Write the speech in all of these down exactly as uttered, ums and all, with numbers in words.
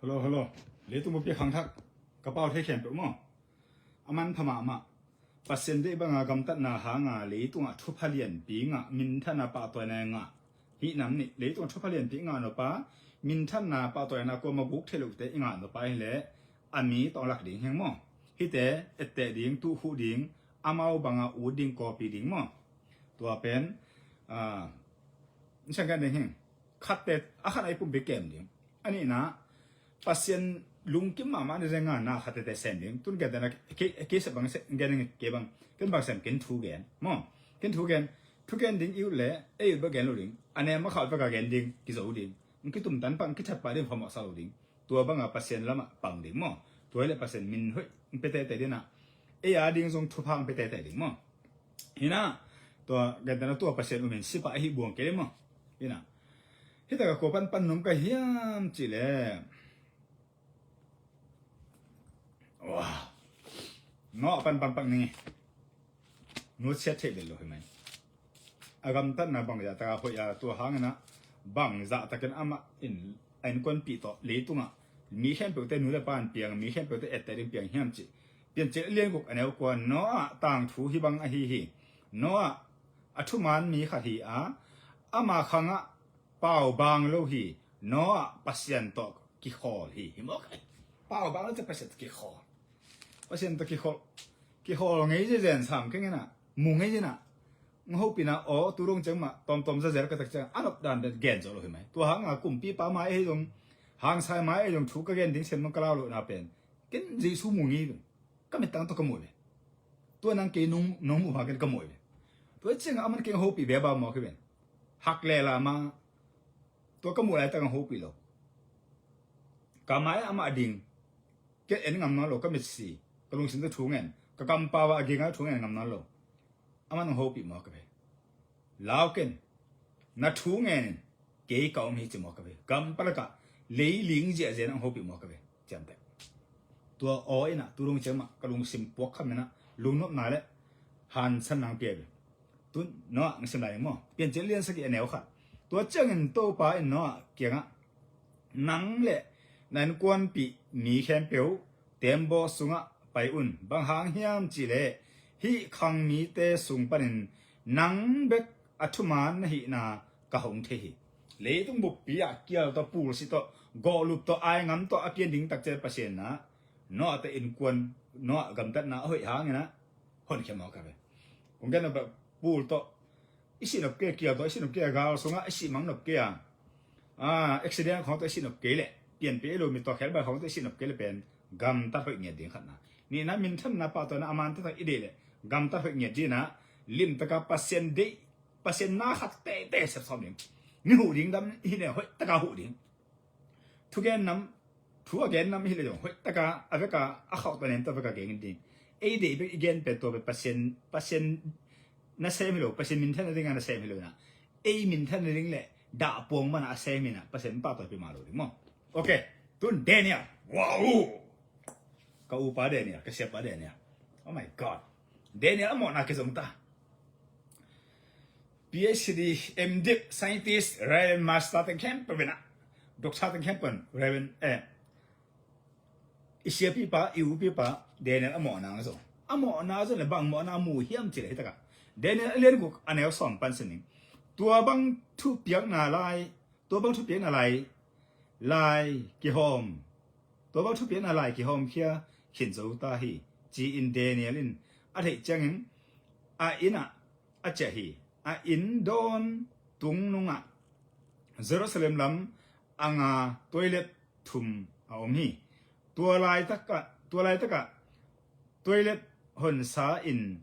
Hello, hello. Leitung buppi khangthak ka pau thei khempeuh maw? A manpha mahmah. Pasian deih banga gamtatna hanga leitungah thupha lianpi ngah, minthanna pahtawina ngah. Hih nam nih leitungah thupha lianpi ngah nop a, minthanna pahtawina kuamah guk theih lohte i ngah nop a hileh a mi tawng lak ding heng maw? Hihte etteh ding, tuhkhuh ding, amau banga ut ding, kawpi ding maw? Tua pen, ah, N siangkan ding hing. Khatte a khat a i pumpi kem ding. A nihna, Pasian lungkim mahmah ni zenga na khattete sem ding. Tun gentehna kei sep bang gen ding, kei bang ken bang sem, ken thu gen maw? Ken thu gen. Thu gen ding i ut le ei ut bek gen lo ding. A nem a khauh bek a gen ding, kizo ding. N kitumtan pah, N kithat pah ding, phamawhsa lo ding. Tua banga Pasian lamah pang ding maw? Tua hileh Pasian min hoih N pia teitei ding a, ei a ding zong thupha N pia teitei ding maw? Hina, tua gentehna tua Pasian umin sipah ahi buang kei ding maw? Hina, hitak a kua panpan nung ka hiam cihleh, wah, Noah panpan pak ning. Nusiat theih bel lo hi mai. A gamtatna bangzah taka hoih a, tua hangin a bangzah takin amah in a innkuanpih tawh leitungah mi khempeuhte nu le pa in piang, mi khempeuhte etteh ding piang hiam cih Piancil a lian guk a neu kua. Noah tangthu hih bang ahi hi. Noah a thuman mi khat hi a, ama khangah pau bang lo hi. Noah Pasian tawh kikhawl hi. Hi mawk ai. Pau bang lo te Pasian tawh kikhawl. Pasian tawh kikhawl, kikhawl ngei zezen sam kei ngenah, mu ngei zenah. Ng hopihna aw, tu dong ciang mah tawmtawm zazel ka tak ciang a nop dan gen zo lo hi mai. Tua hanga kumpipa mai ahi zong, hangsai mai ahi zong thu ka gen ding sem nong ka lau lohna pen, ken Jesu mu ngei ve. Ka mittang tawh ka muh ve. Tua nang kei nong, nong muh hangin ka muh ve. Tua ciangah aman kei hopih ve a bau mawk hi ve. Hak le lama tua ka muh laitak ang hopih lo. Ka mai amah ding, ken en ngam nawn lo, ka mitsi, ka lungsim tawh thu ngen, ka kampau ah a ging a thu ngen ngam nawn lo. Aman ang hopih mawk ka ve. Lau ken, na thu ngen in, kei ka om hi ci mawk ka ve. Gam palakah leiling ziahziah in ang hopih mawk ka ve. Ciamteh. Tua aw inah tu dong ciang mah ka lungsim puak kham inah lungnopna le hansan nang pia ve. Tun Noah ang sim lai maw? Piancil lian sagih a neu khat. Tua ciangin Topa in Noah kiangah, nang le na innkuanpih mi khempeuh teembaw sungah pai un. Bang hang hiam cihleh hih khang mite sung panin nang bek a thuman na hihna ka hong thei hi. Leitung buppi ah kial tawh, pulsi tawh, gawhlup tawh, aingam tawh a pian ding takciang Pasian ah Noah te innkuan, Noah gamtatna a hoih hangin ah honkhia mawk ka ve. Kong gen nop bek, pul tawh i sih nop kei, kial tawh i sih nop kei, gal sungah i sih mang nop kei a, ah, accident khawng tawh i sih nop kei leh, pianpih i lo mi tawh khelbai khawng tawh i sih nop kei leh pen gamtat hoih ngiat ding khatna. Nihna, minthanna pahtawina a man taktak i deih leh gamtat hoih ngiat ding a, limtaka Pasian deih, Pasian na khat teitei sepsawm ding. Ni huh ding dam hi leh hoih taka huh ding. Thugen nam, thu a gen nam hi leh zong hoih taka a veka a khauh tawh nem tawh veka gen ding. Ei deih bek i gen pen tua pen Pasian, Pasian nasem hi lo, Pasian minthanna dinga nasem hi lo inah, ei minthanna ding le dah puang mana a sem inah Pasian pahtawipih mah lo ding maw? Ok. Tun Daniel. Wow. Ka upa Daniel, ka siapa Daniel. Oh my God. Daniel a mawhna kizong ta. PhD, MDiv, scientist, Reverend Master teng khempeuh inah, Doctor teng khempeuh in, Reverend, eh, i siapipa, i upipa Daniel a mawhna zong, a mawhna zong le bang mawhna mu hiam cihleh hitakah Daniel a lian guk a neu sawm pan sin ning. Tua bang thupiakna lai, tua bang thupiakna lai, lai kihawm, tua bang thupiakna lai kihawmkhia khin zo ta hi, ci-in Daniel in a theih ciangin a innah a ciah hi. A inn dawn tung nungah Jerusalem lam anga toilet thum a om hi. Tua laitakah, tua laitakah toilet honsa in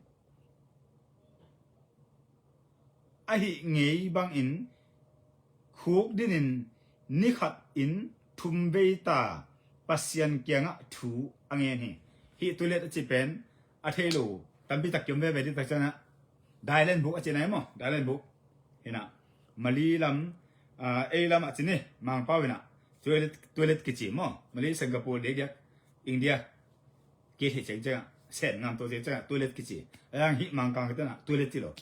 ahih ngei bangin khuk dinin ni khat in thum vei ta Pasian kiangah thu a ngen hi. Hih toilet a ci pen a thei lo tampi tak kiom veve ding tak cianah, Dailen buk a ci nai maw? Dailen buk. Hinah, Mali lam, ah, ei lam a ci ni, Mangpau hinah toilet, toilet kici maw? Mali, Singapore, diakdiak, India. Kei thei cengcengah, sen ngam to cengcengah toilet kici. Ayang hih Mangkang ka tenah toilet ti lo.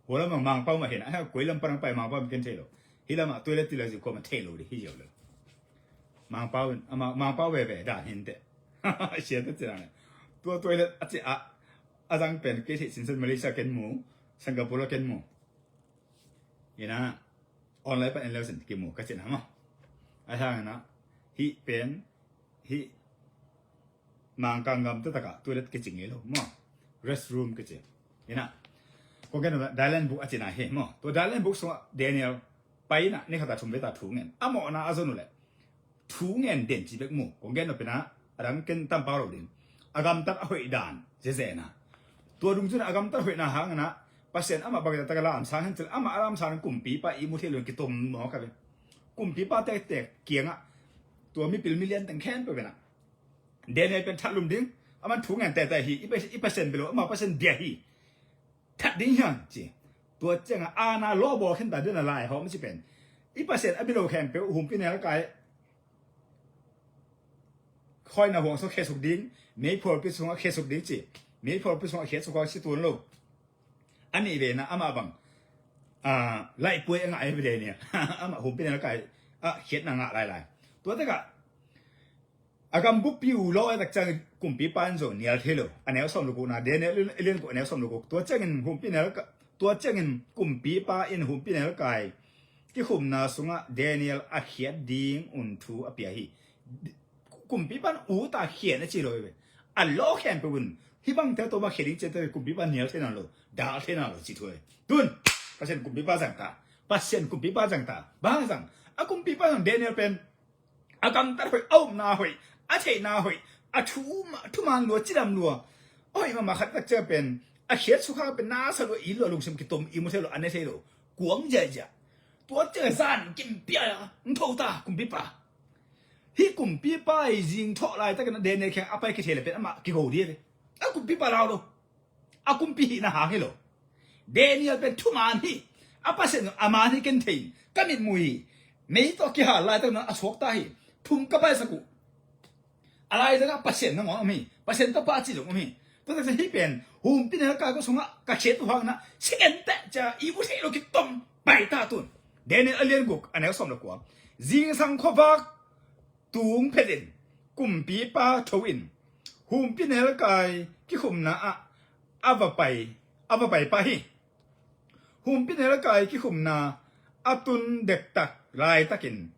Hua lamah Mangpau mah hinah, koi lam panang pai Mangpau mah ken thei lo. Hih lamah toilet ti lo zi kua mah thei lo di, hih ziau lo. Mangpau in, a, Mang-, Mangpau veve dan hi inteh. Siate cih na le. Tua toilet a cih a, a zang pen kei theih sinsen Malaysia ken mu, Singapore ken mu. Ina, online pan en leu sin kimu ka cih na maw. A hang ina, hih pen, hih Mangkang gam taktak ah toilet kici ngei lo maw. Restroom kici. Ina, kong gen dialect book a cih na hi maw. Tua dialect book sungah Daniel pai ina, ni khat a thum vei ta thu ngen. A mawhna a zon uh leh thu ngen den ci bek mu. Kong gen nop ina, a dang ken tam pau lo ding. A gamtat a hoih dan zeze na. Tua dungzun a gamtat hoihna hang ina, Pasian amah bang taktak a lamsang hen cil, amah a lamsang kumpipa i mu thei lo kitom mawk a ve. Kumpipa tektek kiangah tua mipil milian teng khempeuh ina, Daniel pen that lum ding. Aman thu ngen teitei hi. I Pasian, i Pasian bia lo, ama Pasian bia hi. That ding hiam ci. Tua ciangah ana lawbawl khin ta ding a lai hawm ci pen. I Pasian a bia lo khempeuh humpinelkai khuaina huang sungah khiatsuk ding, meiphualpi sungah khiatsuk ding ci. Meiphualpi sungah khiatsuk a si tuan lo. A nih vei ina amah bang, a, laihpuai a ngah hi ve Daniel. Amah humpinelkai a khiatna ngah lailai. Tua takah a gam buppi uh law a tak ciang kumpipa in zong nial thei lo. A neu sawm le gukna, Daniel a lian guk a neu sawm le guk. Tua ciangin humpinelkai, tua ciangin kumpipa in humpinelkai kikhumna sungah Daniel a khiat ding un thu a pia hi. Kumpipa in ut a khiat a ci lo hi ve. A law khempeuh un hih bangte tawh bang khiat ding ciangte kumpipa nial thei nawn lo, dal thei nawn lo ci thu hi. Tun Pasian kumpipa zang ta. Pasian kumpipa zang ta. Bang zang? A kumpipa zang Daniel pen a gamtat hoih, a upna hoih, a theihna hoih, a thu, thuman lua, cidam lua. A hoih mahmah khat tak ciang pen a khiat sukha pen na sa lua, i lua, lungsim kitom, i mu thei lo, a ne thei lo. Kuang ziahziah. Tua ciang zan kim pia a, ng tho ta kumpipa. Hih kumpipa i zing thawh laitakin a Daniel kiang a pai kithei le pen amah kigo dih a ve. A kumpipa lau lo. A kumpi hihna hang hi lo. Daniel pen thuman hi. A Pasian a man hi ken thei. Ka mitmuh hi. Mei tawh kihal laitakin a suakta hi. Thum ka paisak uh. A laitakin a Pasian nangawn om hi. Pasian tapa ci zong om hi. Tua taksa hih pen humpinelkai kua sungah ka khiat uh hang ina, si kenteh cia i mu thei lo kitom pai ta tun. Daniel a lian guk a neu sawm le kua. Zingsang khuavak tung phetin kumpipa tho in humpinelkai kikhumna ah a va pai, a va pai pah hi. Humpinelkai kikhumna a tun dektak laitakin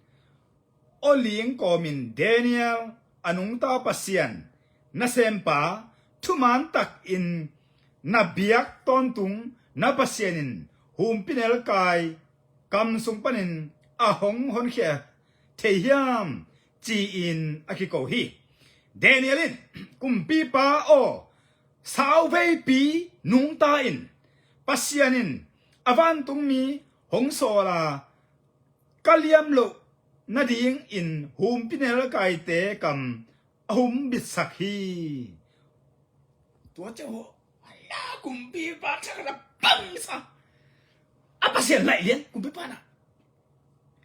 aw ling kawmin Daniel, a nungta Pasian, nasempa, thuman takin na biak tawntung na Pasian in humpinelkai kam sung panin a hong honkhia thei hiam ci-in a kiko hi. Daniel in, kumpipa aw, sauveipi nungta in Pasian in a vantungmi hong sawl a, ka liam loh nadingin humpinelkaite kam a humbitsak hi. Tua ciang hua, ala kumpipa thak na pangsa. A Pasian laih lian kumpipa na.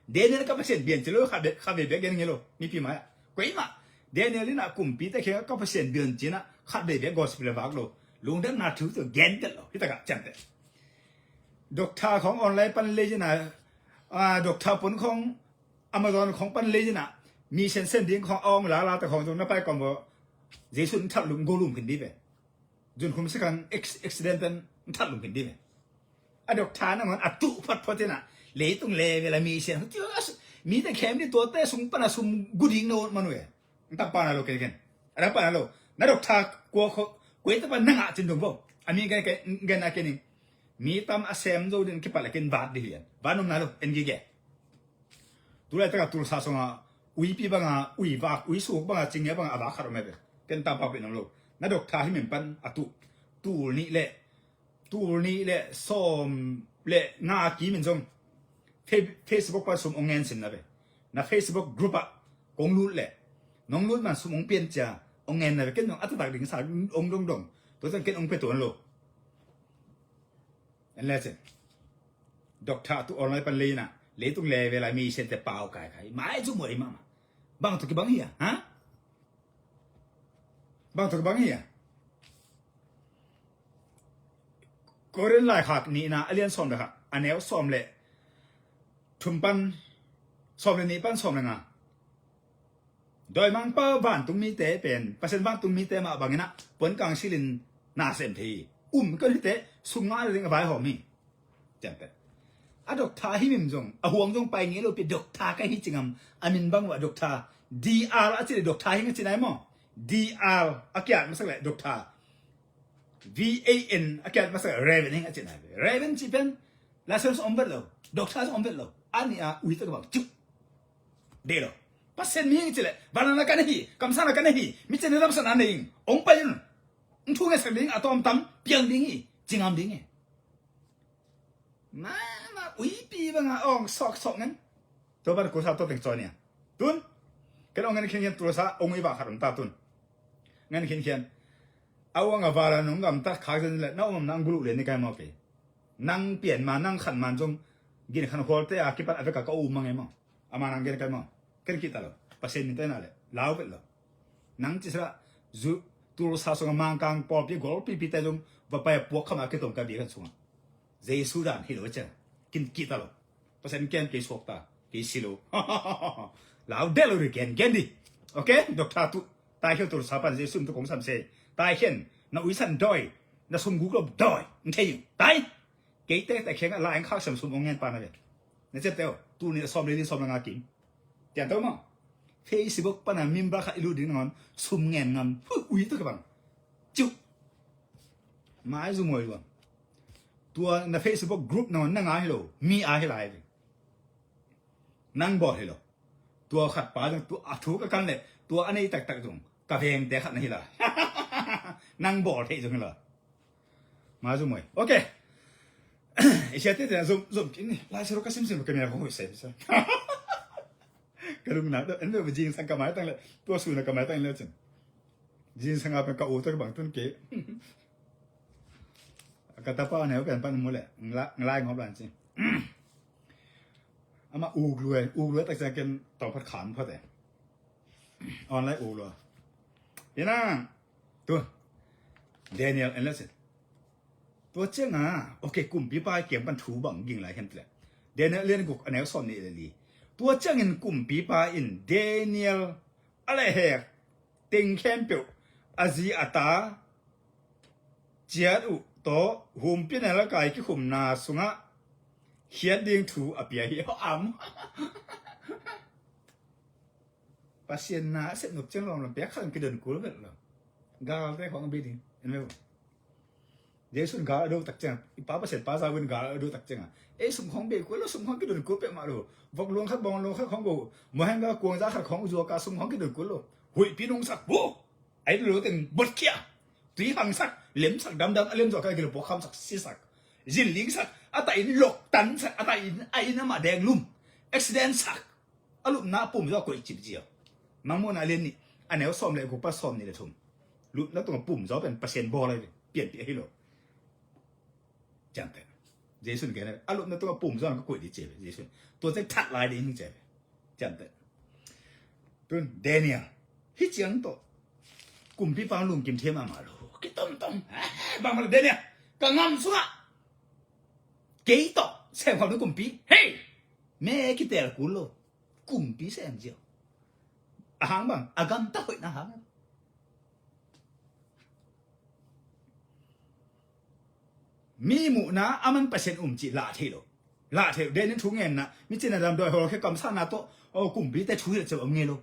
Daniel ka Pasian bian ci lo, kha be, kha be bek gen nge lo mipi mai a. Koimah Daniel ina kumpite kiangah ka Pasian bian ci ina khat be bek gospel vak lo. Lungdamna thu tu gen tel lo. Hi takah ciamteh. Doctor khong online pan lei ina, a, doctor pon khong Amazon khong pan lei ina, mi sensen ding khong a ong lala ta khong zong na pai kawm bo. Jesu in that lum go lum khin di ve. Zun khum sikang ex-, accident pen that lum khin di ve. A doctor nangawn a tuh photphot ina, leitung level a mi sen, mite khem di tuate sung pan a sum gu ding no manu e. Ntak pana lo ken ken. A dang pana lo. Na doctor kua kho, kua ita pan na ngah cin dong bo. A mi gen, gen a kening. Mi tam a sem zo din kipal a ken vat di hian. Van nung na lo, en gige. Tulai taka tulsa songa uipi banga, ui vak, ui suk banga, cinge banga a vak khat om e ve. Ken tam pau pen om lo. Na doctor hi min pan a tuh. Tul nih le, tul nih le sawm le nga kimin zong Fe-, Facebook pan sum ong ngen sim na ve. Na Facebook group ah kong lut le, nong lut man sum ong pian cia ong ngen na ve. Ken zong a taktak ding sa ong dongdong. Tua zong ken ong pe tuan lo. En le cin. Doctor tu online pan leina, leitung level a mi siante pau kaikai. Mai cu muai mama. Bang tu kibang hi a, ha? Bang tu kibang hi a. Korin laikhak nihna a lian sawm le khat, a neu sawm le thum pan, sawm le nih pan sawm le nga. Dawimangpa vantung mite pen Pasian vantung mite mah bangin ah puan kang silin na sem thei hi. Um kan hite sum ngah ding a vaihawm hi. Ciamteh. A doctor hi mim zong a huang zong pai ngei lo pi doctor ka hi cingam a min bang uh a doctor D R a ci le doctor hi nga ci nai maw? D R a kiat masak le doctor V A N a kiat masak le Reverend hi nga ci nai. Reverend ci pen license om vet lo, doctor om vet lo. A nih a ui tak bang ciu. Dei lo. Pasian mi hi nga ci le vanana kan hi, kamsana kan hi, mi cin na damsana nei ing. Ong pai un. Ong thu ngesak ding a tawm tam piang ding hi. Cingam ding hi. Mama uipi banga ong sok sok ngan. Tua ban kursa tua teng caw nia. Tun. Ken ong ngan khinkhian tulsa ong ui ba khat ong ta tun. Ngan khinkhian. A uang a vala nung gam tat khak zen le na um na ang gulu le ni kai mau kei. Nang pian ma nang khan man zong gin khan khual te a kipan a veka ka um mang e mau. Ama nang gen kai mau. Ken kita lo. Pasian min te na le. Lau vet lo. Nang ci sela zu tulsa sunga mangkang pawlpi golpi pi te zong va pai a puak khama kitom ka bia kan sunga. Jesu dan hi lo ciang kin kita lo. Pasian ken kei suak ta kei si lo. Lau de lo ri gen gen di. Ok, doctor tu. Tai hiau tulsa pan Jesu tu kong sam se. Tai hian na uisan doi na sum guk lo doi. N thei tai. Kei te ta khiang a la eng khak sem sum ong ngen pa na ve. Na cep teo. Tu ni som le ni som la nga kim. Tian tau ma. Facebook pana member khat i lut ding nangon sum ngen ngam hui ui tu ka bang. Ciu. Mai zu moi luang. Tua na Facebook group nangon na nga hi lo mi a hi lai. Nang bawl hi lo. Tua khat pa zong tua a thu ka kan le tua a nei taktak zong ka vengte khat na hi lai. Nang bawl thei zong hi lai. Mai zu moi. Ok. I siate te zom zom kini lai sero ka simsim ka mia ko hoi sem sa. Ka lung na do en do jing sang ka mai tang le tua su na ka mai tang le chen. Jing sang a pen ka u to ka bang tun ke. Ka tapa ne pen pan mu le nglai ngop lan chen. Ama uk lue uk lue tak sa ken tawng phat kham phat e. Online uk lue. Ina tu Daniel en le chen. Tua cianga ok kumpipa kiang pan thu bang ging lai hen tle. Daniel lian guk a neu sawm nih le li. Tua ciangin kumpipa in Daniel a lehhek teng khempeuh a zi a ta ciat uh tawh humpinel a kai kikhumna sungah khiat ding thu a pia hi. Am. Pasian na a sep nop ciang lawm lam pek khat kidon kul vet lo. Galte khong a bi ding en ve. Jesu in gal a do tak ciang i pa Pasian pa zau in gal a do tak ciang a ei sum khong bei kul lo sum khong kidon kul pek mah lo. Vok luang khat bawng luang khat khong go muheng ga kuang za khat khong zuak a sum khong kidon kul lo. Huihpi nungsak bu. Ai lo teng botkhia. Tui hangsak lemsak damdam a lemzuak ka gilo pawk khamsak sisak. Zin lingsak a ta in lok tansak a ta in a in amah deng lum. Accident sak. A lupna a pum zaw a koih cip zia. Mangmuhna a lian nih a neu sawm le guk pa sawm nih le thum. Lupna tunga pum zaw pen Pasian bawl ahi ve pianpih ahi lo. Ciamteh. Jesu in gen a lupna tunga pum zaw ka koih dih ci ve Jesu in. Tua ciang that lai dih hing ci ve. Ciamteh. Tun Daniel hi ciang tawh kumpipa lungkim thiam amah lo. Kitomtom. Bang mah lo Daniel ka ngam sungah kei tawh sem khawm ding kumpi hei me kitel kul lo. Kumpi sem ziau. A hang bang a gamta hoihna hang. Mi muhna a man Pasian um cih lah thei lo. Lah thei lo. Daniel thu ngenna mi cina dam dawi hawlkhia kamsana tawh aw kumpite thu hilh ceuh om ngei lo.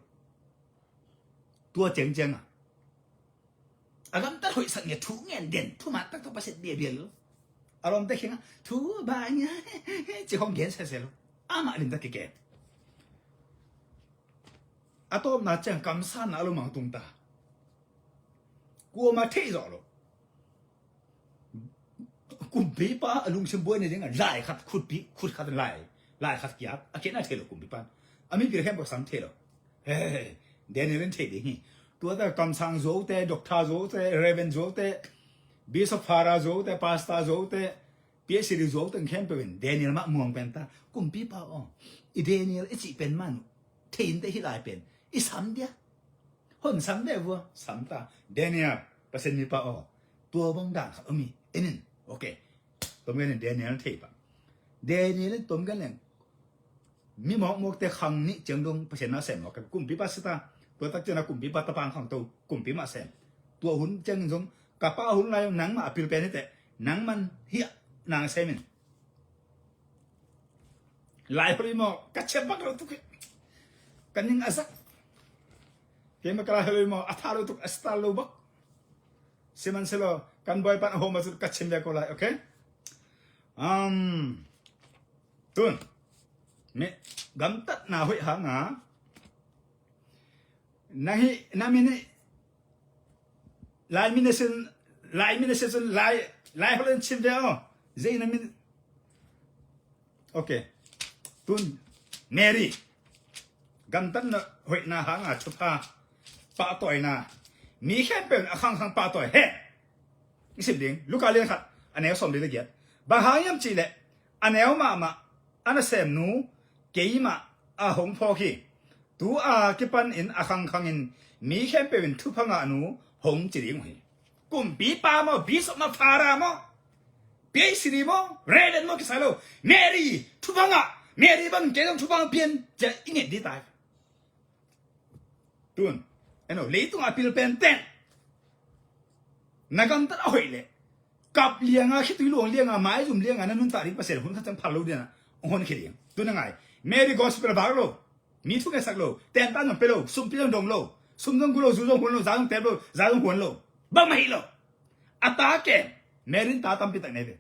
Tua ciangcianga a gamtat hoihsak nge thu ngen den thu mat tak tawh Pasian biabial lo. A lawmte khenga thu ba nia ci hong gen sese lo. Amah limtak kiken. A tawpna ciang kamsanna a lomang tungta kuama theih zawh lo. Kumpipa a lungsim buaina dingah lai khat khutpi khut khat lai lai khat kiat a khenna thei lo kumpipa. A mipil khempeuh sang thei lo. He Daniel in thei ding hi. Tuate kamsang zuaute, doctor zuaute, reverend zuaute, bishop fara zuaute, pastor zuaute, P H D zuau teng khempeuh in Daniel mah muang pen ta. Kumpipa aw, i Daniel i cih pen man uh thei inte hi lai pen i sam dia. Hon sam ve vua sam ta. Daniel Pasian mipa aw, tua bang dan khat om hi. En in. Ok. Tom gen in Daniel thei pah. Daniel in tom gen leng mi mawkmawkte khang nih ciang dong Pasian na sem mawk kumpipa sita. Tua tak ciangin a kumpipa tapa hong khangto, kumpi mah sem. Tua hun ciangin zong ka pa hun lai nangmah a pil pen hi teh, nangman hiah nang sem in. Lai holi maw, ka ciam bak lo tuk hi. Ka ning a zak. Keimah ka lai holi maw, a tha lo tuk, a style lo bak. Siman silo, kan boy pan a home a sut ka ciam bek ko lai, okay? Um, tun. Mi gamtatna hoih hanga. Na hi, na min hi. Lai min a sin, lai min a sin sun, lai, lai holen cim ve o. Zei na min. Okay. Tun, Mary. Gamtatna hoihna hanga thupha. Pahtawina. Mi khempeuh in a khangkhang pahtawi hen. I sim ding. Luka lian khat. A neu sawm li le giat. Bang hang hiam cihleh. A neu mahmah. A nasemnu. Keimah. A hong phawk hi. Tu a kipan in a khangkhang in mi khempeuh in thupha ngahnu hong ci ding uh hi. Kumpipa maw, bishop maw, father maw, P H D maw, reverend maw kisai lo. Mary, thupha ngah. Mary bang kei zong thupha ngah pian. Cia i nget di tai. Tun, eno, leitung a pil pen ten. Na gamtat a hoih leh. Kap lianga, khitui luang lianga, maizum lianga, na nuntak ding Pasian hun khat ciang phal lo ding a, hong honkhia ding. Tun na ngai. Mary gospel vak lo. Mi thu ngetsak lo. Tenta zong pe lo. Sumpi zong dong lo. Sum zong gu lo, zu zong huan lo, za zong tep lo, za zong huan lo. Bangmah hi lo. A ta kem. Mary in ta tampi tak nei ve.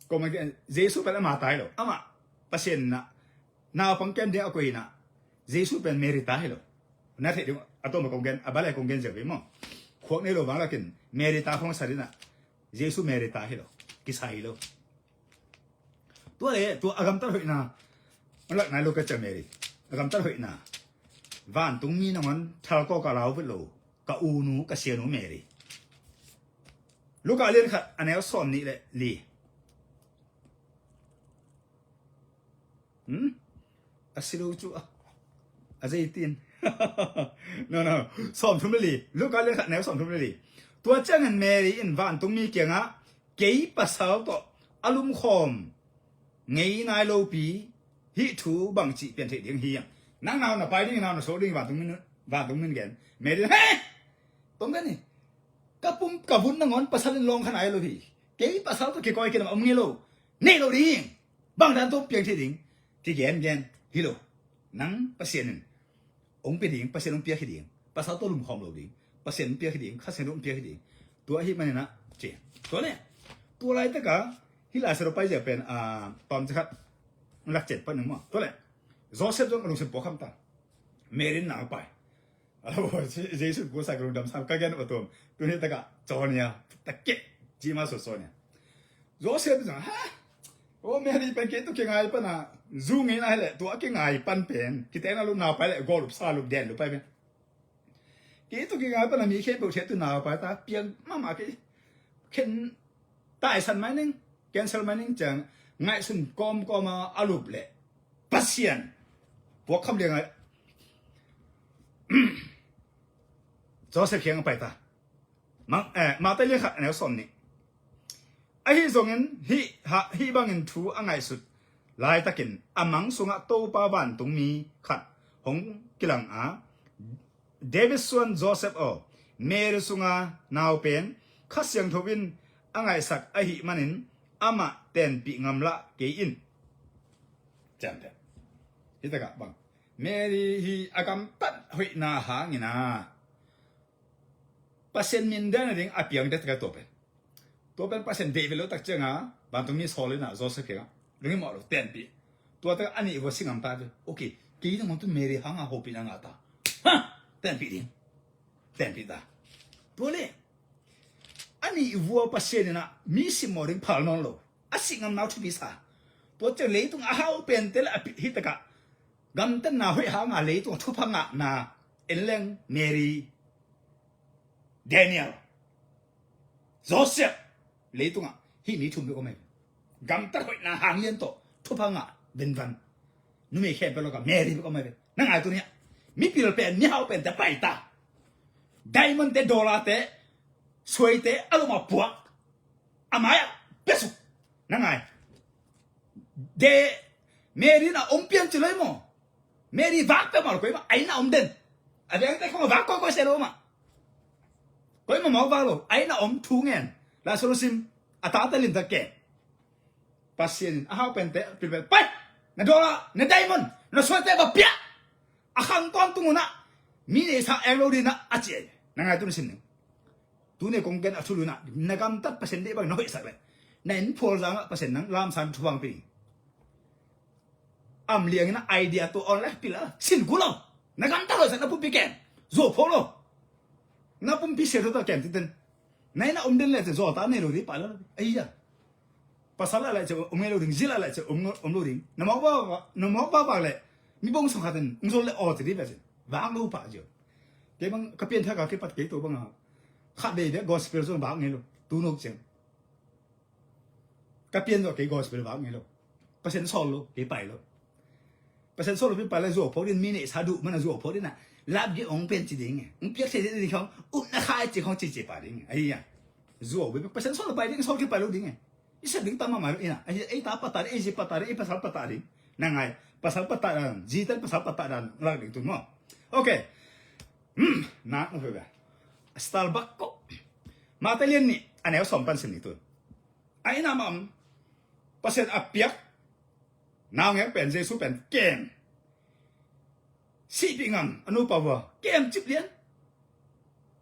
Kong Jesu pen ama ta hi lo. Amah Pasian na naupang kem ding a koih hi na. Jesu pen Mary ta hi lo. Na theih ding a tawm a kong gen, a balai kong gen zel ve maw. Khuak nei lo vang lakin Mary ta khong sa ding a. Jesu Mary ta hi lo. Kisai hi lo. Tua le, tua a gamtat hoihna. Lak nai lo ka cia Mary. A gamtat hoihna. Vantungmi nangawn thalkaw ka lau vet lo. Ka unu, ka sianu Mary. Luka lian khat, a neu sawm nih le li. Hmm? A si lo cu a. A zeitin. No, no. Sawm thum le li. Luka lian khat, a neu sawm thum le li. Tua ciangin Mary in vantungmi kiangah, kei pasal tawh a lumkhawm ngei nai lopi hih thu bangci pian theih ding hi hiam? Nang nau na pai ding, nau na so ding, vantungmi, vantungmi gen. Mary in, he! Tong gen hi. Ka pum, ka vun nangawn pasal in lawng kha nai lo hi. Kei pasal tawh kikawi kinam om ngei lo. Nei lo ding. Bang dan tawh piang thei ding. Kigen gen. Hi lo. Nang Pasian in hong pia ding, Pasian hong piak hi ding. Pasal tawh lumkhawm lo ding. Pasian hong piak hi ding. Kha Siangtho hong piak hi ding. Tua ahih manin ah, ci. Tua le. Tua laitaka, hih Lai Siangtho pai zia pen, ah, tawm cikhat. Lak ciat pan ning maw. Tua le. Joseph zong a lungsim puak kham ta. Mary in nang pai. Alo, Jesu kusa ka lungdam sam ka gen uh a tuam. Tuni taka, cawnia, ta keh, ci ma so cawnia. Joseph zong, ha? O Mary pen kei tawh kingai pana, zu ngei na hi leh, tua kingai pan pen, kitenna lup nau pai leh, gol lup sa lup den lup pai pen. Kei tawh kingai pana mi khempeuh thiat tu nau pai ta, piang mahmah kei. Khen taisan mai ning, cancel mai ning ciang, ngaihsun kawmkawm a a lup leh. Pasian. Puak kham liang a. Joseph kiang a pai ta. Mang, eh, Matthai lian khat a neu sawm nih. Ahi zongin hih, ha, hih bangin thu a ngaihsut laitakin a mang sungah Topa vantungmi khat hong kilang a, David suan Joseph aw, Mary sunga nau pen Kha Siangtho in a ngaihsak ahih manin amah tenpih ngamlah kei in. Ciamteh. Hih takah bang. Mary hi a gamtat hoihna hangin a. Pasian min dan a ding a piang dek takah tua pen. Tua pen Pasian deih ve lo tak cianga, vantungmi sawl in a, Joseph kiangah. Lungim mawh lo, tenpih. Tua takah a nih vua si ngam ta ve. Okay, kei nangawn tu Mary hanga hopihna ngah ta. Ha! Tenpih ding. Tenpih ta. Tua le. A nih vua Pasian in a, mi simmawh ding phal nawn lo. A sih ngamna uh thupi sa. Tua ciang leitung a hau pente le a pih hih takah. Gamtatna hoih hanga leitung a thupha ngahna. En leng Mary. Daniel. Joseph. Leitungah. Hih mi thum bek om ahi. Gamtat hoihna hang lian tawh. Thupha ngah. Benvan. Numei khempeuh lakah Mary bek om ahi. Na ngai tuni ah. Mipil pen, mihau pen te pai ta. Diamond te, dollar te, suai te, a lomah puak. A mai-ah, piasuk. Na ngai. De, Mary na om pian ci loi maw. Mary vak peuhmah lo koi mah, a inn ah om den. A vengte khong a vak kawikawi se lo mah. Koimah mawk vak lo. A inn a om thu ngen. Lai Siangtho sim. A tate limtak kem. Pasian in a hau pente pilpel, pai! Na dollar, na diamond, na sualte va pia. A khang tawntung unah mi neihsa eng lo dinah a ci ei. Na ngai tun sim ning. Tuni kong gen a thulu inah na gamtat Pasian deih bang na hoihsak leh, na inn phual zangah Pasian nang lamsan thupha ping. Am liangin a idea tua on leh pil a sin kul lo. Na gamtat hoihsak na pumpi kem. Zuau pho lo. Na pumpi sia thota kem titen. Na inn a om den leh cia zuau ta nei lo ding pai lo. Ahi a. Pasal a lai cia om ngei lo ding, zil a lai cia om, om lo ding. Na mawk vak, na mawk vak vak leh mi bong song khatin ung zol leh aw ci ding pai cin. Vak lo pah cio. Kei bang ka pianthak a kipat kei tua banga khat vei vek gospel zong vak ngei lo. Tunuk ciang ka pian zawh kei gospel vak ngei lo. Pasian sawl lo kei pai lo. Pasian sawl lo pi pai leh zuau phawk din, mi neihsa duh mana zuau phawk dinah lap ding ong pen ci ding e. Ong piak thei ding khong utna khai ci khong ci ci pa ding e. Ahi a. Zuau bek Pasian sawl lo pai ding, sawl kei pai lo ding e. I sep ding tam mahmah lo inah. Ahi a, ei ta pata ding, ei zi pata ding, ei pasal pata ding. Na ngai, pasal pata dan, zi tan pasal pata dan lak ding tun maw. Ok. Hmm, nak na fe be. Starbucks ko. Mate lian nih a neu sawm pan sim ni tun. A inn a mam Pasian a piak naungek pen Jesu pen kem. Sihpih ngam a nupa vua kem cip lian.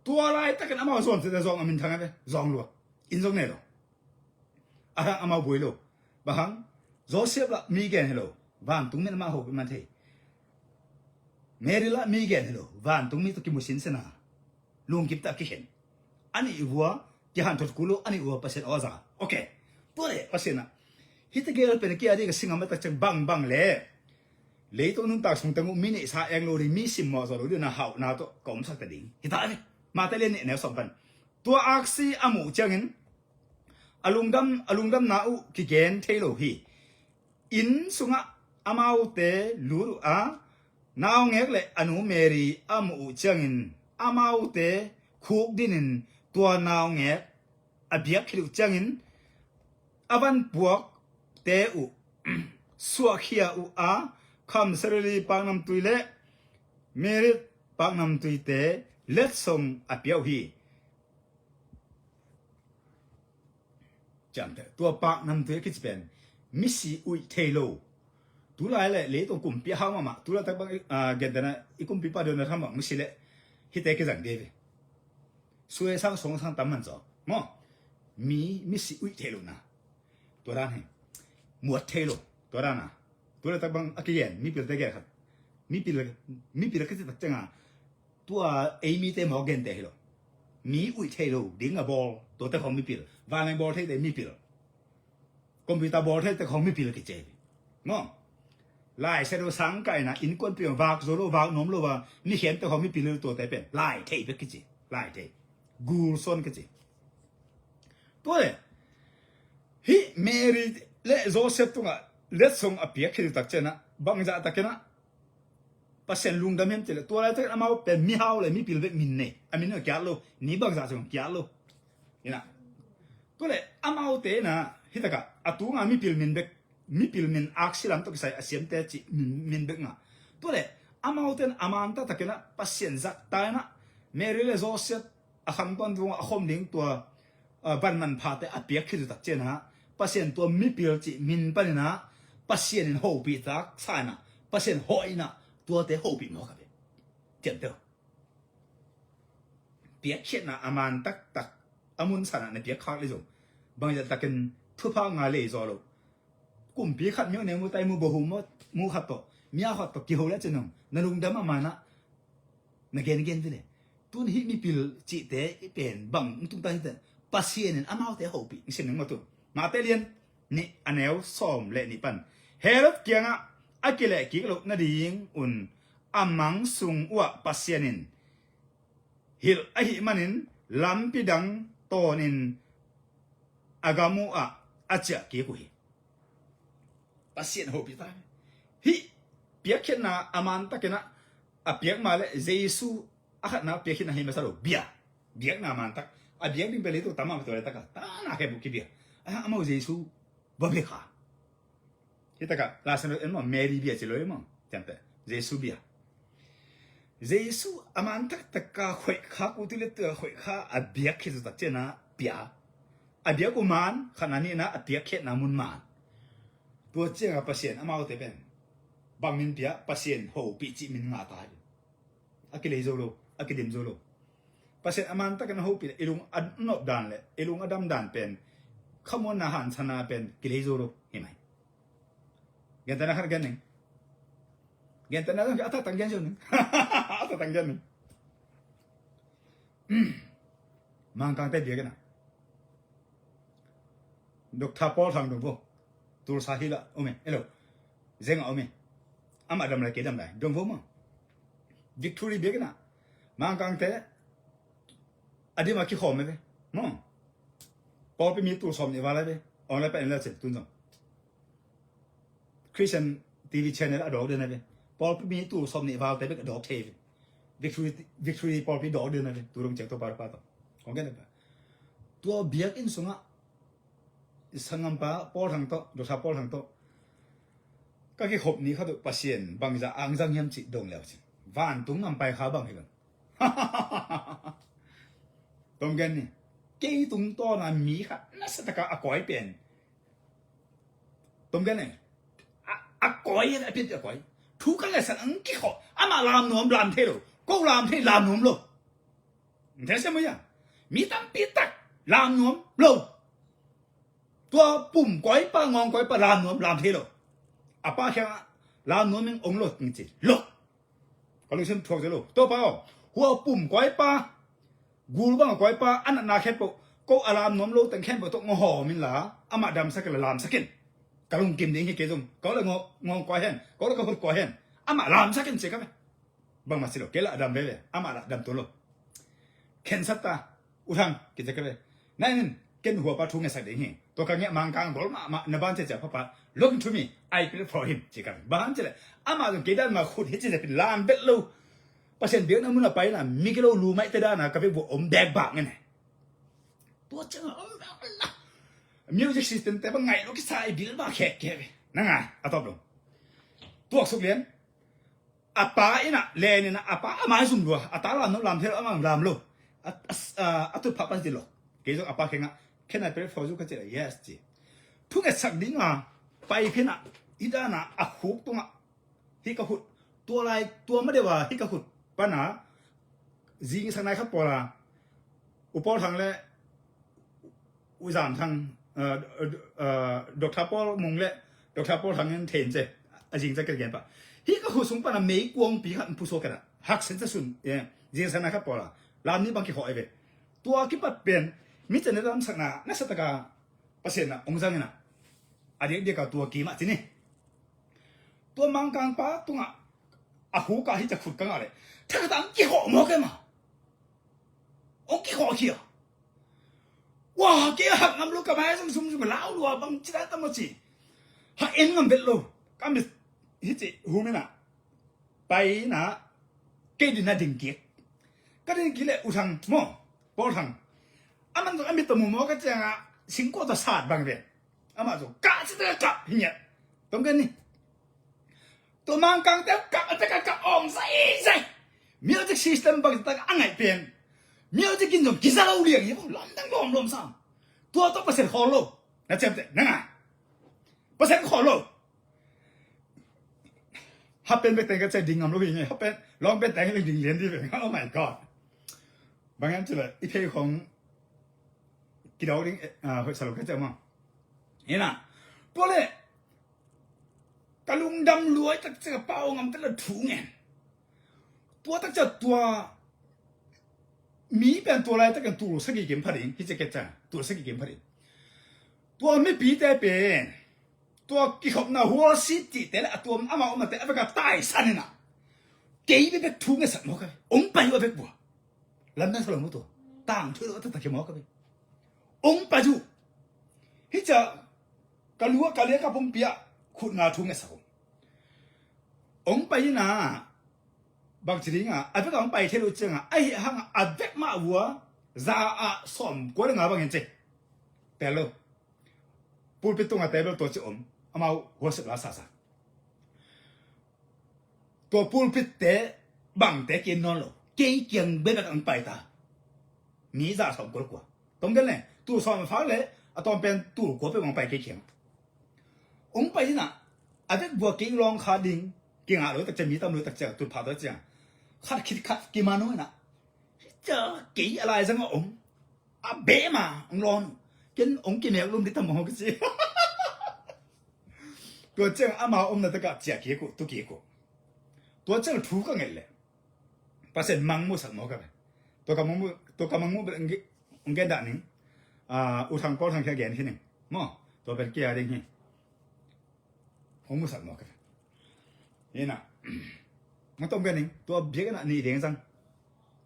Tua laitakin amau zuan sete zawng a minthang a ve zawng lua. Inn zong nei lo. A hang amau buai lo. Bang hang Joseph lah mi gen hi lo. Vantung min amah hopih man thei. Mary lah mi gen hi lo. Vantung mi tawh kimu sinsena. Lungkimta kikhen. A nih vua kihanthot kul lo, a nih vua Pasian aw za. Ok. Tua le Pasian ah hihte gel pen kia ding ka singam a tak ciang bangbang le leitung nuntak sung teng uh mi neihsa eng lo ding, mi simmawh zawh lo ding na hauhna tawh ka omsak ta ding hita ve. Mate lian nih neu sawm pan. Tua aksi a muh ciangin a lungdam, a lungdamna uh kigen thei lo hi. Inn sungah amaute lut uh a, naungek le a nu Mary a muh uh ciangin amaute khuk dinin tua naungek a biak khit uh ciangin a van puakte uh suahkhia uh a, khamsarili paknamtui le mirit paknamtuite letsong a pia uh hi. Ciamteh tua paknamtui a kici pen misi uih thei lo. Tulai le leitung kumpi a hau mahmah, tulaitak bang, ah, gentehna i kumpipa Donald Trump bang misi le hihte kizang dei ve. Suai sang suang sang tam man zaw maw. Mi, misi uih thei lo na. Tua dan hi. Muat thei lo. Tua dan a. Tulaitak bang a kigen mipilte gen khat. Mipil, mipil a kici tak cianga tua ei mite mawk gente hi lo. Mi uih thei lo ding a bawl tuate khong mipil. Vanleng bawl theite mipil. Computer bawl theite khong mipil kici hi. Maw. Lai sia do sang kaina innkuanpih vak zo lo, vak nuam lo va mi khente khong mipil lo tuate pen lai thei bek kici. Lai thei. Gul sawn kici. Tua le hih Mary le Joseph tungah letsong a piak khit tak cianah bangzah takinah Pasian lungdam hiam cih leh tua laitakin amau pen mihau le mipil bek min nei. A min a kiat lo, ni bangzah cih kiat lo. Inah. Tua le amaute inah hitakah a tunga mipil min bek, mipil min aksi lam tawh kisai a siamte cih min, min bek ngah. Tua le amaute in a man taktakinah Pasian zahta inah Mary le Joseph a khangtuan vungah a khom ding tua, ah, banman phate a piak khit uh tak cianah Pasian tua mipil cih min paninah Pasian in hopih tak sa inah Pasian hawh inah tuate hopih mawk a ve. Ciamteh uh. Piakkhiatna a man taktak a mun sanah na piak khak le zong bangzah takin thupha ngai lei zaw lo. Kumpi khat myo ne mu tai mu bahu mu khat tawh mya khat tawh kiho le cinong na lungdam a manah na gengen vile. Tun hih mipil cihte i pen bang tungta hite Pasian in amaute hopih. Sim ning maw tun Mate lian nih a neu sawm le nih pan Herod kiangah a kileh kik loh nading un a mang sung uah Pasian in hilh ahih manin lampi dang tawnin a gam uh ah a ciah kik uh hi. Pasian hopih ta hi. Hih piakkhiatna a man takinah a piak ma le Jesu a khatna piakkhiatna hi masa lo bia. Biakna a man tak a biak ding pia leitung tam a tua le takah tana khe buh kibia. A amau Jesu va bia kha. Hitakah lasan lo en maw Mary bia ci lo e maw. Ciamteh Jesu bia. Jesu a man taktak a khoih kha, kutu le tua khoih kha a biak khit zah tak ciangin a pia. A biak uh man, khatna nihna a piak khiatna mun man. Tua ciangin Pasian amaute pen bang min pia, Pasian hopih cih min ngah ta hi. A kilei zo lo, a kidim zo lo. Pasian a man takin a hopih le i lung a nop dan le i lung a dam dan pen, khamuanna hansana pen kilei zo lo hi mai. Gentehna khat gen ning. Gentehna zong a taktak gen zo ning. A taktak gen ning. Mangkangte biakinn ah Doctor Paul Thang dong vo. Tulsa Hill ah om e. Elo. Zeng ah om e. Amah dam lai, kei dam lai. Dong vo maw. Victory biakinn ah Mangkangte a dim a kikhawm e ve maw. Pawlpi mi tul sawm nih val a ve. Online pan en le cin tun zong Christian T V channel a dawk den a ve. Pawlpi mi tul sawm nih valte bek a dawk thei ve. Victory, Victory pawlpi dawk den a ve. Tu dong ciang Topa, Topa tawh kong gen a ve. Tua biakinn sungah sanggampa Paul Thang tawh, Doctor Paul Thang tawh ka kikhop ni khat uh Pasian bangzah angzang hiam cih dong leu cin, vantung ngam pai kha bang hi bang. Tom gen ni. Kei tungtawna mi khat nasa taka a koi pen, tom gen ni. A, a koi, a pit a koi. Thu ka ngetsak ang kikhop. Amah lam nuam lam thei lo. Ko lam thei, lam nuam lo. Nte se mo ya. Mi tampi tak lam nuam lo. Tua pum koipa, ngawng koipa lam nuam lam thei lo. A pa khiang lam nuam in ong lo ting ci lo. Ka lungsim thuak zo lo. Topa aw, hua pum koipa, gul bang koipa a natna khen poh, ko a lam nuam lo teng khen poh tawh ngawhawm in la, amah damsak in la lamsak in. Ka lungkim ding hi kei zong. Ko le ngawng, ngawng koi hen, ko le ka hut koi hen. Amah lamsak in ci ka ve. Bangmah si lo, kei lah a dam veve, amah lah dam tuan lo. Khensat ta, U Thang, kici ka ve. Na en in, ken huapa thu ngetsak ding hi. Tua ka ngiah Mangkang gol mahmah, na ban ciacia papa. Look into me, I pray for him, ci ka ve. Bang hang ci le, amah zong kei dan mah khut hi ci le pin lam bet lo. Pasian biakna mun a pai na, mi kilo lu maite dana ka vek vua om bek bak ngen e. Tua ciang a om bek la. Music system te bang ngai lo kisa i bil bak khek ke ve. Na ngai, a tawp lo. Tuak suk lian. A pa in a, len in a, a pa a mai zum lua, a ta lam no lam thei lo, a mang lam lo. A, a, a, a tut phah pan ti lo. Kei zong a pa khen a, can I pray for you ka ci a, yes ci. Thu ngetsak ding a, pai phin a, i dan a, a khuk tung a, hi ka khut. Tua lai, tua ma deuh a, hi ka khut pan a, zing sak nai khat pawl a, U Paul Thang le U Zam Thang, uh, uh, Doctor Paul Mung le Doctor Paul Thang in then ce, a zing ce ka gen pah. Hi ka khut sung pan a mei kuangpi khat in pusuak khat a, hak sen ce sun, eh, zing sak nai khat pawl a, lam ni bang kikhawh ai ve. Tua kipat pen, mi cen ne lamsakna, nasa taka, Pasian na ong zang in a, a diakdiak a tua kim a ci ni. Tua Mangkang pa tungah a khuk ah hi ca khut ka ngah leh, thakhat ah ang kikhawh mawk e ma. Ong kikhawh khia. Wa, kei a hak ngam lo, ka mai zong sum sum lau lua bang ci lai tam maw ci. Ha en ngam vet lo. Ka mit hi ci hum in a. Pai in a. Kei din a ding kik. Ka ding kik leh U Thang maw. Paul Thang. A man zong a mit tawh mu mawk a ciang a. Singkua tawh sat bang ve. Amah zong kah ci tawh kah hi ngiat. Tom gen ni. Tua Mangkang te kap a te ka kap awng zaizai. Music system bang tak a ngaih pen. Music in zong kiza lo liang hi. Lamdang lawm lawm sam. Tua tawh Pasian khawl lo. Na ciam te, na ngai. Pasian khawl lo. Hapen bek teng ka ciah ding ngam lo hi nge. Hapen, long pen teng hi ding lian di ve. Oh my God. Bang hiam cih leh, i phei khong kidawk ding, eh, ah, hoih sa lo ka ciah mah. Hi na. Tua leh, ka lungdam luai tak ciang a pau ngam tak la thu ngen. Tua tak ciang tua mi pen tua lai tak in tul sagih kim pha ding, hi ciah kei ciang, tul sagih kim pha ding. Tua mipite pen, tua kikhopna hual sit cihte le a tuam amau omnate a vek a taisan in a. Kei bek bek thu ngetsak mawk a ve. Ong pai uh a vek bua. Lamdang sa lo mu tua. Tangthu lo a taktak hi mawk a ve. Ong pai uh. Hi ciah ka lu ah ka liak a pumpi ah khutna thu ngetsak uh. Ong pai in a, bang ci ding a, a vek a ong pai thei lo ciang a, ahi hang a, a vek mah vua, za ah sawm kua le nga bang in ci. Tel lo. Pulpit tung a tel lo tua ci om. Amau huasep la sa sa. Tua pulpit te bangte kei nawn lo, kei kiang bebek ang pai ta. Mi za sawm kul kua. Tawm gen le, tul sawm a fak le, a tawm pen tul kua pe bang pai kei kiang. Ong pai ina, a vek bua kei lawng kha ding, kei ngah lo tak ciang, mi tam lo tak ciang, tul pha tak ciang. Khat khit khat kei mano ina. Ca kei a lai zang a ong. A beh ma, ong lawn. Ken ong kimek lum di tam ong kici. Tua ciang ama omna taka cia kei ko, tu kei ko. Tua ciang thu ka nget le. Pasian mangmusak maw ka ve. Tua ka mangmu, tua ka mangmu bel ong gen dah ning. Ah, U Thang Paul Thang kia gen hi ning. Maw, tua bel kia ding hi. Hong musak maw ka ve. Hi na. Nga tom gen ning. Tua biak na ni ding sang.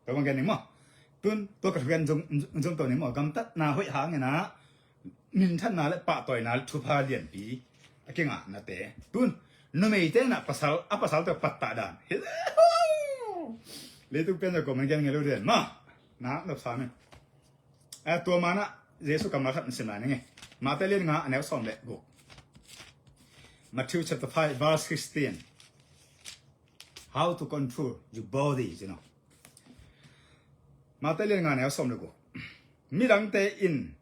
Tua bang gen ning maw. Tun, tua ka thu gen zong, zong tua ning maw. Gamtatna hoih hang ina. Minthanna le pahtawina le thupha lianpi a kingahnate. Tun, numeite na pasal, a pasalte pattah dan. Leitung pian za ko man gen ngei lo den. Ma, na, nop sa men. A, tua mana, Jesu kammal khat na sim lai ning e. Mate lian nga a neu sawm le guk. Matthew chapter five, verse sixteen. How to control your body, you know. Mate lian nga a neu sawm le guk. Midangte in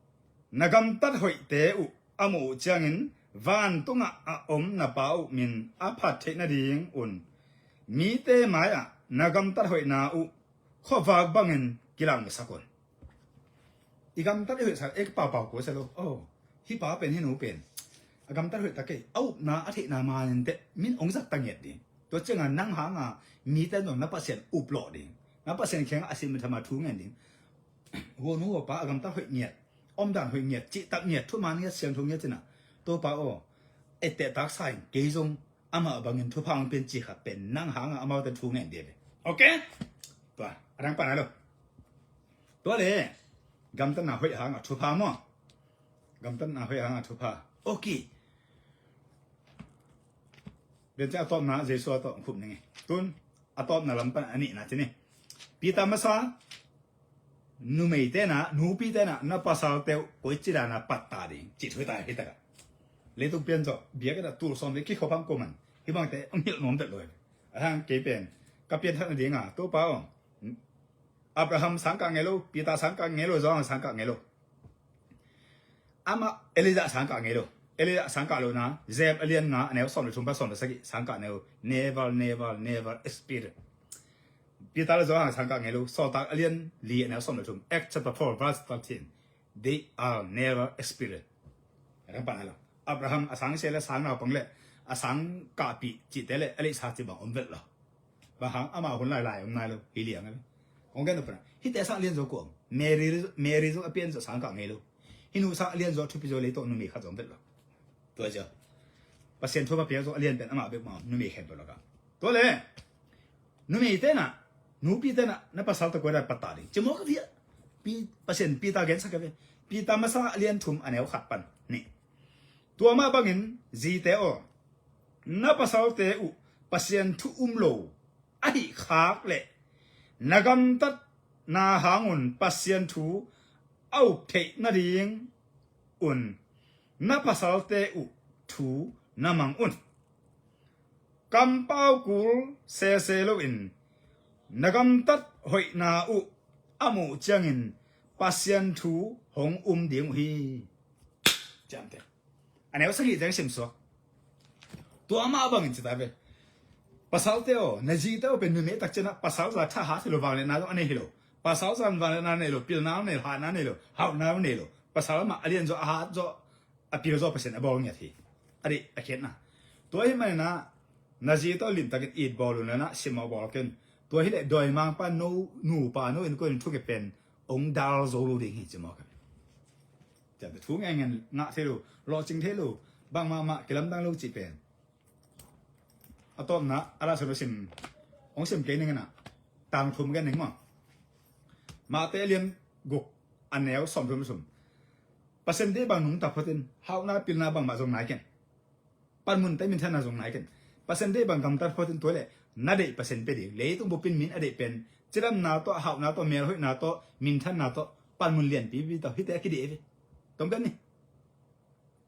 na gamtat hoihte uh a muh uh ciangin vantungah a om na pa uh min a phat theih nading un mite mai-ah na gamtat hoihna uh khuavak bangin kilangsak un. I gamtat i hoihsak, ei ka paupau kua sia lo. Oh, hi pa pen, hi nu pen. A gamtat hoih ta kei, a upna a theihna manin teh min ong zak ta ngiat ding. Tua cianga nang hanga mite zong na Pasian up lawh ding. Na Pasian kiangah a sim thama thu ngen ding. Huanu huapa a gamtat hoih ngiat, omdan hoih ngiat, cihtak ngiat, thuman ngiat, siangtho ngiat cina. Topa aw, etteh taksa in kei zong amah bangin thupha ang pen ci khat pen nang hanga amaute thu ngen dia ve. Ok? Tua, a dang pan a lo. Tua le, gamtatna hoih hanga thupha maw. Gamtatna hoih hanga thupha. Ok. Biancin a tawpna, Jesu a tawp khup ning e. Tun, a tawpna lam pan a nihna ci ni. Peter masa, numeite na, nupite na, na pasalte uh, koi ci dana pattah ding. Ci thu ta hi taka. Leitung pian zawh, biakinn ah tul sawm le kikhop hang ko man. Hi bangte, ang hilh nuam tet lo e. A hang kei pen, ka pian thak na dinga, Topa aw. Abraham sangkah ngei lo, Peter sangkah ngei lo, Johan sangkah ngei lo. Amah Elijah sangkah ngei lo. Elijah sangkah lo na, James a lian nga, a neu sawm le thum pan sawm le sagih sangkah ngei lo. Never, never, never experience. Peter le Johan sangkah ngei lo. Sawltak a lian li, a neu sawm le thum. Acts chapter four, verse thirteen. They are never experience. A dang pan a lo. Abraham a sang sia le sang naupang le a sang kahpih cihte le a leisa ci bang om vet lo. Bang hang ama hun lailai om nai lo. Hi liang a lo. Kong gen upna. Hihte sang lian zo ko om. Mary, Mary zo a pian zo sangkah ngei lo. Hi nu sang lian zo thupi zo lei tawh numei khat zo om vet lo. Tua zia. Pasian thupha piak zo a lian pen ama bek ma om. Numei khen pen lo ka. Tua le. Numeite na, nupite na, na pasalte koi dan pattah ding. Ci maw ka via. Pi, Pasian Peter gensak ka ve. Peter masa a lian thum a neu khat pan. Ni. Tua mah bangin zite aw. Na pasalte uh Pasian thu um lo. Ahi khak le. Na gamtatna hangun Pasian thu a up theih nading un. Na pasalte uh thu na mang un. Kampau kul sese loin na gamtat hoihna uh a muh ciangin Pasian thu hong um ding uh hi. Ciamte. A neu sagih ciang simsuak. Tua mah bangin cita ve. Pasalte aw, na zite aw pen numei tak cianah pasal za thahat hi lo, vangliatna zong a nei hi lo. Pasal zan vangliatna nei lo, pilna nei lo, hatna nei lo, hauhna nei lo. Pasal mah a lian zaw, a hat zaw, a pil zaw Pasian a bawl ngiat hi. A deih a khiatna. Tua hi manina, na zi tawh limtakin it bawl un lana, simmawh bawl ken. Tua hileh dawimangpa no, nupa no in ko in thukep pen, ong dal zo lo ding hi ci maw ka. Ciamte thu ngen ngen ngah thei lo, lawhcing thei lo, bangmah mah kilamdang lo cih pen. A tawpna, a la sa lo sim, ong sim kei ning ina, tang thum gen ning maw. Mate a lian guk, a neu sawm thum sum. Pasian deih bang nungta photin, hauhna pilna bangmah zong nai ken. Panmun te minthanna zong nai ken. Pasian deih bang gamtat photin tua le, na deih Pasian pe ding. Leitung bupin min a deih pen, cidamna tawh, hauhna tawh, melhoihna tawh, minthanna tawh, panmun lianpipi tawh, hite a kideih ve. Tawm pen ni.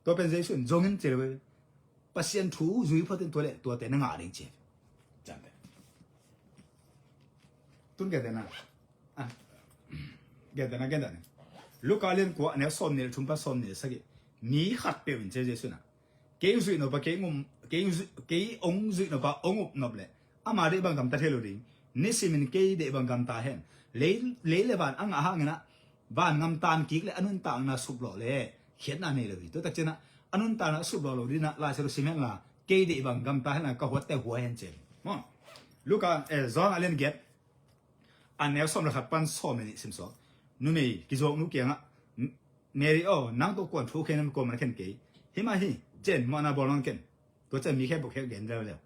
Tua pen Jesu in zongin ci lo ve. Pasian thu zui photin tua le, tuate na ngah ding ci. Ciamte. Tun gentehna, ah, gentehna, gentehna. Luka lian kua, a neu sawmnih le thum pan sawmnih le sagih. Mi khatpeuh in, ci Jesu in ah, kei hong zuih nop a, kei hong um, kei hong zuih, kei hong zuih nop a hong up nop leh, ama deih bang gamta thei lo ding. Nisimin kei deih bang gamta hen. Lei, lei le van a ngah hangin ah, van ngamtan kik le a nuntakna suplawh le khiatna nei lo hi. Tua tak ciangin ah, a nuntakna suplawh lo dingin ah, Lai Siangtho sim hen la, kei deih bang gamta hen la, ka huatte hua hen, ci. Maw. Luka, eh, John a lian giat, a neu sawm le khat pan sawm le nih sim sawm. Numei kizuak nu kiangah, "M-, Mary aw, nang tawh kua'n thu khen em, kua'n man khen kei? Hih mah hi, ci-in mawhna bawl nawn ken." Tua ciang mi khempeuh khek gen leuleu.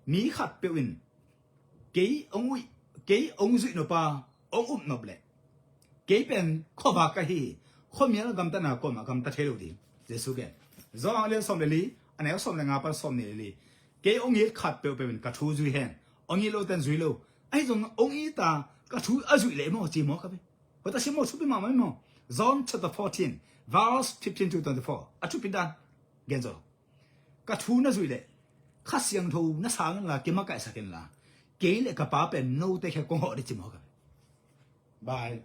Mi khatpeuh in, kei hong uih, kei hong zuih nop a hong up nop leh, kei pen khuavak ka hi hi. Khuamial gamtatna kuamah gamta thei lo ding. Jesu gen. John a lian sawm le li, a neu sawm le nga pan sawmnih le li. Kei hong it khat peuhpeuh in ka thu zui hen. Hong it lote'n zui lo. Ahi zong hong it a, ka thu a zuih leh maw, ci maw ka ve. Hua ta sim maw, thupi mahmah maw. John chapter fourteen, verse fifteen to twenty-four. A thupi dan gen zo. Ka thu na zuih leh, Kha Siangtho na sang inla, kimakaihsak inla, kei le ka Pa pen note khempeuh kong hawh ding, ci maw ka ve. Bye.